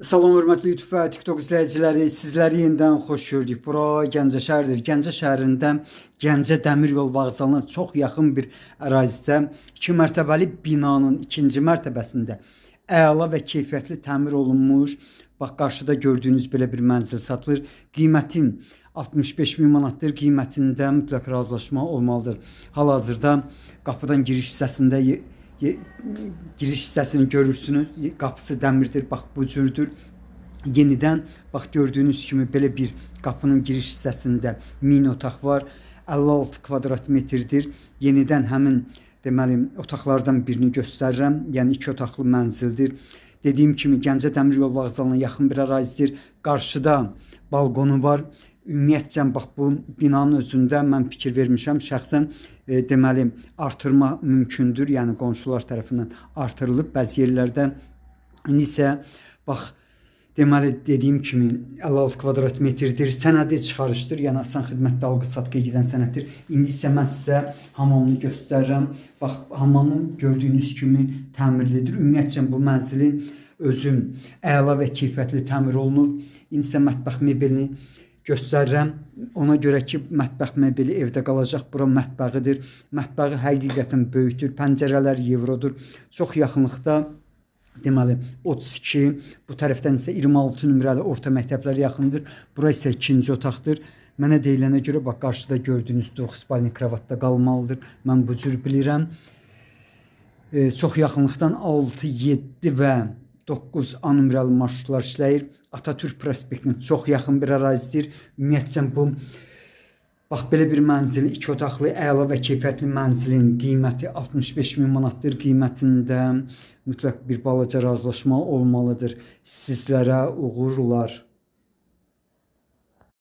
Salam hörmətli YouTube və TikTok izləyiciləri, sizləri yenidən xoş gördük. Bura Gəncə şəhəridir. Gəncə şəhərində Gəncə Dəmir Yol Vağzalına çox yaxın bir ərazidə 2 mərtəbəli binanın ikinci mərtəbəsində əla və keyfiyyətli təmir olunmuş, bax qarşıda gördüyünüz belə bir mənzil satılır. Qiyməti 65 min manatdır. Qiymətində mütləq razılaşma olmalıdır. Hal-hazırda qapıdan giriş hissəsində giriş hissəsini görürsünüz. Qapısı dəmirdir, bax bu cürdür. Yenidən bax gördüyünüz kimi belə bir qapının giriş hissəsində mini otaq var. 56 kvadrat metrdir. Yenidən həmin deməli otaqlardan birini göstərirəm. Yəni iki otaqlı mənzildir. Dediyim kimi Gəncə Dəmir Yol Vağzalına yaxın bir ərazidir. Qarşıda balkonu var. Ümumiyyətcə bax bu binanın özündə mən fikir vermişəm şəxsən, deməli artırma mümkündür. Yəni qonşular tərəfindən artırılıb bəzi yerlərdə. İndi isə bax deməli dediyim kimi 56 kvadrat metrdir. Sənədi çıxarışdır. Yəni asan xidmətdə alqı-satqıya gedən sənəddir. İndi isə mən sizə hamamını göstərirəm. Bax hamamın gördüyünüz kimi təmirlidir. Ümumiyyətcə bu mənzilin özü əla və keyfiyyətli təmir olunub. İndi isə mətbəx mebelini göstərirəm. Ona görə ki, mətbəx mebeli evdə qalacaq. Bura mətbəxidir. Mətbəxi həqiqətən böyükdür. Pəncərələr evrodur. Çox yaxınlıqda deməli 32, bu tərəfdən isə 26 nömrəli orta məktəblər yaxındır. Bura isə ikinci otaqdır. Mənə deyilənə görə bax qarşıda gördüyünüz 9 spalni kravatda qalmalıdır. Mən bu cür bilirəm. Çox yaxınlıqdan 6, 7 və 9 A nömrəli marşrutlar işləyir. Atatürk prospektinə çox yaxın bir ərazidir. Ümumiyyətcə bu bax belə bir mənzil, iki otaqlı, əla və keyfiyyətli mənzilin qiyməti 65 min manatdır. Qiymətində mütləq bir balaca razılaşma olmalıdır. Sizlərə uğurlar.